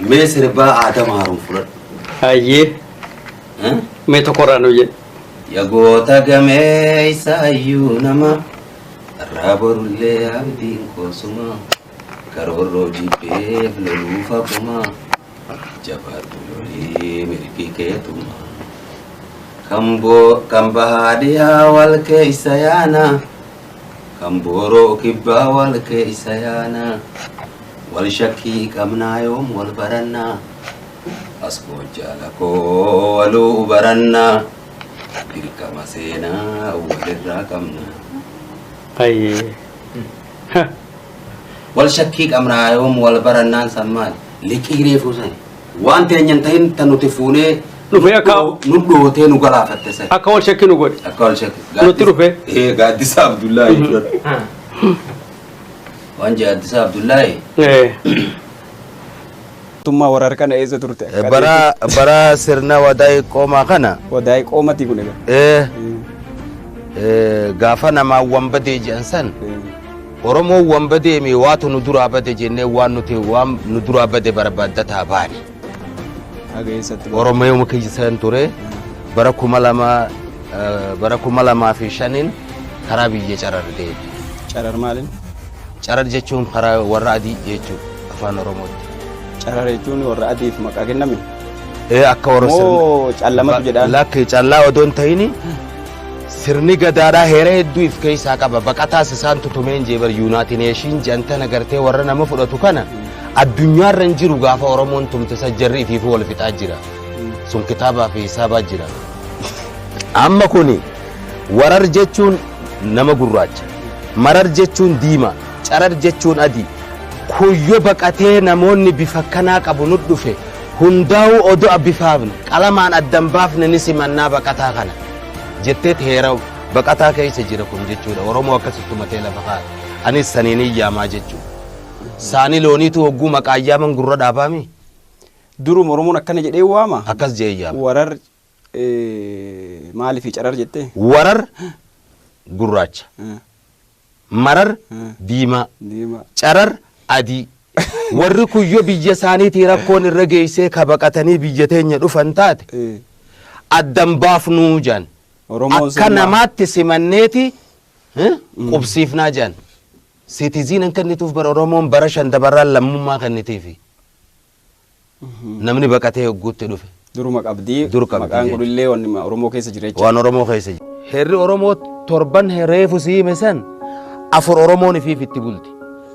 Mee sirbaa Aadam Haaruun fudhadhu. Hayyee. Mee tokkorraa nu jedhi. Ya goota gameessa hayyuu nama har'aa borullee abdiin koosuma karoorroo jibbeef loluuf haquma jabaadhu lolii mirgi keetuma kan boo kan bahaa dhiyaa wal keessa yaana kan booroo kibbaa wal keessa yaana wal shakkii qabnaa yoom wal barannaa as koo jaala koo waluu barannaa dirqama seenaa walirraa qabna. Hayyee. Wal shakkii qabnaa yoom wal barannaan san maali? Liqii reefuu sani. Waan teenya hin tahin ta nuti fuunee Dhufee akka- nu dhootee nu galaafatte sani. Akka wal shakkii nu godhe. Akka wal shakkii. Nutti dhufe. Ee Gaaddisa Abdullaahi fudhadhu. Waan Gaaddisa Abdullaahi. Eh. Tummaa warra kana eessa turte? Akka Bara bara sirna wadaa'ii qoomaa kana Wadaa'ii qoomati kun egaa. ee gaafa namaa wanbadee jedhan san Oromoon wanbadee mee waatu nu duraa bade jennee waan nuti waan nu duraa bade barbaaddataa baane. Haga eessatti? Oromoo keessan ture bara 2000 bara 2005n karaa biyya Carar deeme. Carar maaliin? Carar jechuun karaa warra adii jechuudha afaan Oromootti. Carar jechuun warra adiif maqaa kenname? Ee akka warra sirna. Moo callamatu jedhaan? Lakki callaa odoo hin ta'ini sirni gadaadhaa heera hedduu if keessaa qaba. Baqataas isaan tutumeen jee bar yuunaatineeshiin jantana gartee warra nama fudhatu kana addunyaarra hin jiru gaafa Oromoon tumte san jarri ifiifuu wal fixaa jira. Sun kitaabaa fi hisaabaa jira. Amma kuni warar jechuun nama gurraacha. Marar jechuun diimaa. Carar jechuun adii. Kuyyo baqatee namoonni bifa akkanaa qabu nu dhufe hundaa'uu odo'a bifaafne qalamaan addan baafne ni simannaa baqataa kana jetteet heera baqataa keessa jira kun jechuudha. Oromoo akkasitti tumatee lafa kaa'e. Anis saniin hin yaamaa jechuudha. Saani looniitu hogguu maqaan yaaman gurra dhaabaami. Duruma Oromoon akkana jedhee waama. Akkas jedhee yaama. Warar maaliif carar jettee? Warar gurraacha. Marar diimaa. Diimaa. Carar adii. Warri kun yoo biyya isaaniitii rakkoon irra geessee ka baqatanii biyya teenya dhufan taate addan baafnuu jedhan. Oromoon Akka sirna- namaatti simanneeti qubsiifnaa jedhan. Siitiziin hin kennituuf bara Oromoon bara shan dabarraan lammummaa kennitiifi. Namni baqatee hogguutti dhufe. Duruma qabdii. Dur qabdi Maqaan jechuudha. kunillee wanni Oromoo keessa jira jechuudha. Waan Oromoo keessa jira. Heerri Oromoo torban reefu si hime san afur Oromoon ifiif itti bulti.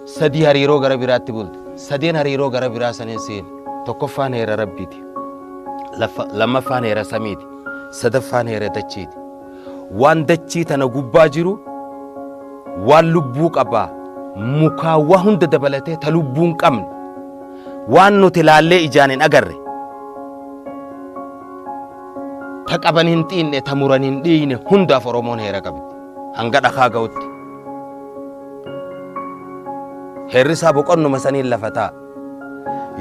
Sadii hariiroo gara biraatti bulti. Sadeen hariiroo gara biraa saniin si hime. Tokkoffaan heera Rabbiiti. Lammaffaan heera samiiti. Sadaffaan heera dachiiti. Waan dachii tana gubbaa jiru waan lubbuu qabaa mukaa waa hunda dabalatee ta lubbuu hin qabne waan nuti laallee ijaan hin agarre ta qaban hin xiinne ta muran hin dhiiyne hundaaf Oromoon heera qabdi hanga dhakaa ga'utti. Heerri isaa boqonnuma saniin lafa taa'a.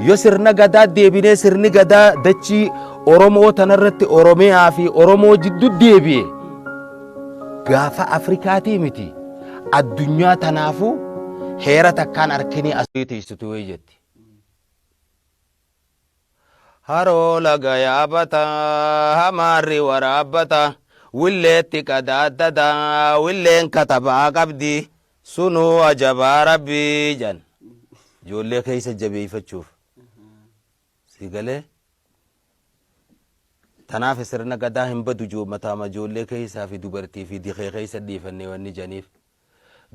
Yoo sirna gadaa deebinee sirni gadaa dachii Oromoo tanarratti Oromiyaa fi Oromoo jiddu deebi'e gaafa Afrikaatii miti addunyaa tanaafuu heera takkaan arkinii asii tiistutu wayii jetti. Haroo laga yaabata hamaarri waraabbata willeetti qadaaddata willeen katabaa qabdi sunuu ajabaa rabbii jedhan. Ijoollee keessa jabeeffachuuf. Si galee? Tanaaf sirna gadaa hin badu joo mataama ijoollee keessaa fi dubartii fi dikee keessa dhiifannee wanni jedhaniif.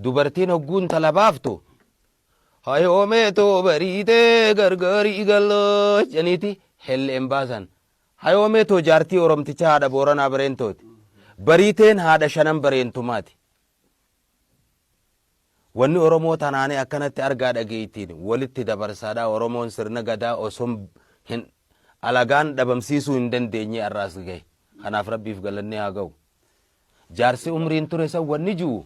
Dubartiin hogguu intala baaftu hayoomeetoo bariitee gargaarii galloo jedhaniiti helleen baasan. Hayoomeetoo jaartii Oromtichaa haadha Booranaa Bareentooti. Bariiteen haadha shanan Bareentumaati. Wanni Oromoo tanaanii akkanatti argaa dhageettiin walitti dabarsaadha. Oromoon sirna gadaa osoo hin alagaan dhabamsiisuu hin dandeenye har'aas gahe. Kanaaf Rabbiif galannee haa ga'u. Jaarsi umriin ture san wanni jiru.